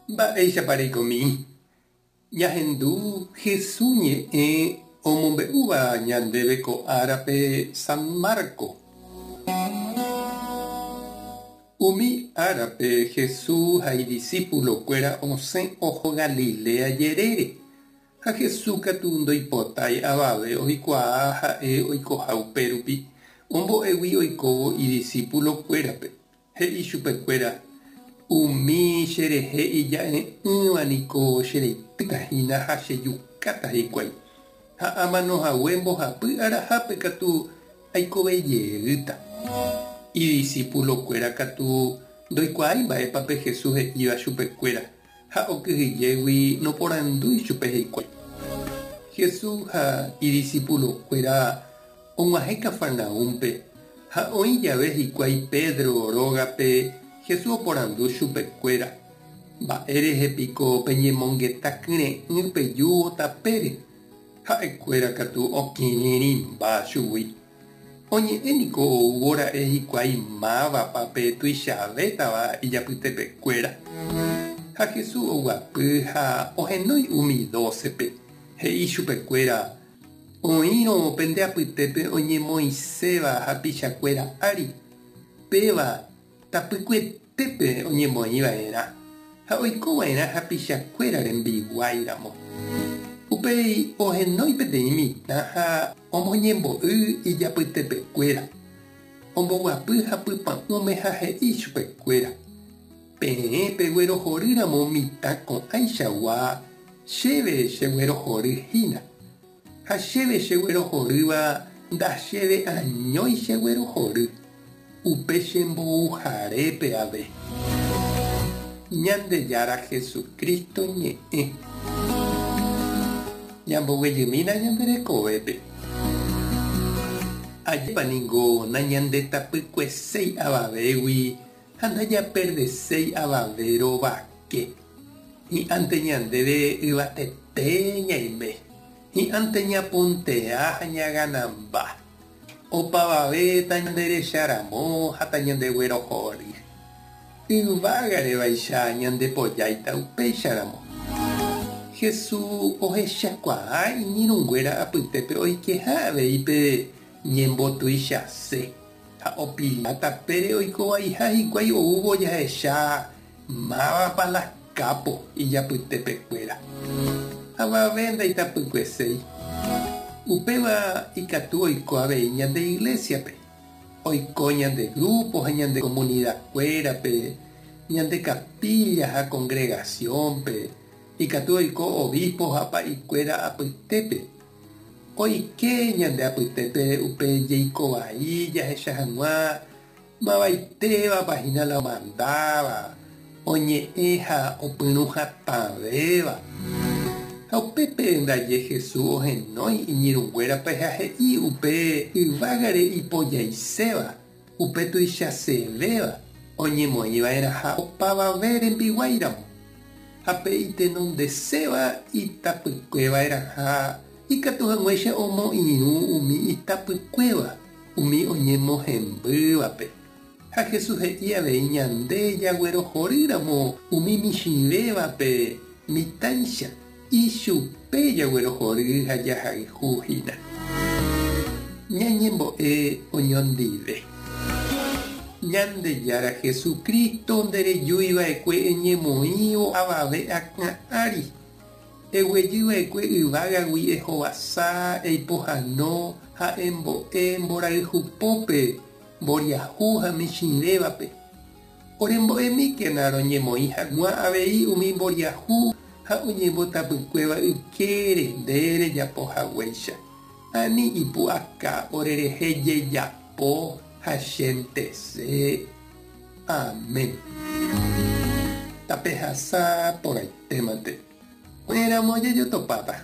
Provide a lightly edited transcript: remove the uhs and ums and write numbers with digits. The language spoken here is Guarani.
Mba'éichapa reikomi? Ñahendu Hesu ñe'ẽ omombe'úva ñandéve ko árape San Marco. Umi árape Hesu ha idisípulokuéra osẽ oho Galilea jerére. Ha Hesu katu ndoipotái avave oikuaa ha'e oikoha upérupi, ombo'égui oikóvo idisípulokuérape. He'i chupekuéra, Umi cherehe ija'e'ỹva niko chereitýta hína ha chejukáta hikuái. Ha amano hague mbohapy arahápe katu aikove jeýta. Idisípulokuéra katu ndoikuaái mba'épa pe Jesús he'íva chupekuéra, ha okyhyjégui noporandúi chupe hikuái. Jesús ha idisípulokuéra Og̃uahẽ Cafarnaúmpe, ha oĩ jave hikuái Pedro rógape, Jesús oporandu chupekuéra, Mba'e rehe piko peñemongeta kyre'ỹ pejúvo tapére? Ha'ekuéra katu okĩrĩrĩmba chugui. Oñe'ẽ niko oúvo ra'e hikuái mávapa pe tuichavétava ijapytepekuéra. Ha Jesús oguapy ha ohenói umi dócepe, he'i chupekuéra, Oĩrõ pende apytépe oñemoĩséva hapichakuéra ári, péva tapykuetépe oñemoĩ va'erã ha oiko va'erã hapichakuéra rembiguái ramo. Upéi ohenói peteĩ mitã ha omoñembo'y ijapytepekuéra, omboguapy hapypa'ũme ha he'i chupekuéra, Peẽ peguerohorýramo mitã ko'ãichagua, chéve cheguerohory hína. Ha chéve cheguerohorýva ndachéve añói cheguerohory, upe chembouharépe ave. Ñandejára Jesucristo ñe'ẽ. Ñamboguejymína ñande rekovépe. Ajépa ningo nañandetapykueséi avavégui Ha ndajaperdeséi avave rovake. Hi'ãnte ñandéve yvatete ñaime, hi'ãnte ñapuntea ha ñaganamba. Opavave tañanderecharamo ha tañandeguerohory. Yvágare vaicha ñandepojáita upéicharamo. Jesús ohechakuaa iñirũnguéra apytépe oikeha avei pe ñembotuichase. Ha opilla tapére oiko vaiha hikuái oúvo jahecha mávapa la kápo ijapytepekuéra. Avave ndaitapykueséi. Upéva ikatu oiko avei ñande iglésiape, oiko ñande grúpo ha ñande komunidakuérape, ñande kapílla ha kongregasiónpe, ikatu oiko obispo ha pa'ikuéra apytépe. Oike ñande apytépe upe jeiko vai jahecha hag̃ua mavaitévapa hína la omandáva, oñe'ẽ ha opyrũ hatãvéva. Ha upépe ndaje Jesús ohenói iñirũnguérape ha he'i upe yvágare ipojaiséva, upe tuichasevéva, oñemoĩ va'erãha opavave rembiguáiramo. Ha pe itenondeséva itapykue va'erãha ikatu hag̃uáicha omoirũ umi itapykuéva, umi oñemohembývape. Ha Jesús he'i avei ñande jaguerohorýramo umi michĩvévape mitãicha, ichupe jaguerohory ha jahayhu hína. Ñañembo'e oñondive. Ñandejára Jesucristo nderejúi va'ekue eñemoĩvo avave akã ári, eguejy va'ekue yvágagui ehovasa, eipohano ha embo'e mborayhupópe mboriahu ha michĩvévape. Orembo'emíkena roñemoĩ hag̃ua avei umi mboriahu ha oñembotapykuéva ykére nde rejapo haguéicha. Ani ipu'aka orerehe jejapo ha chentese. Amén. Tapehasa porãitémante. Oĩramo jajotopáta.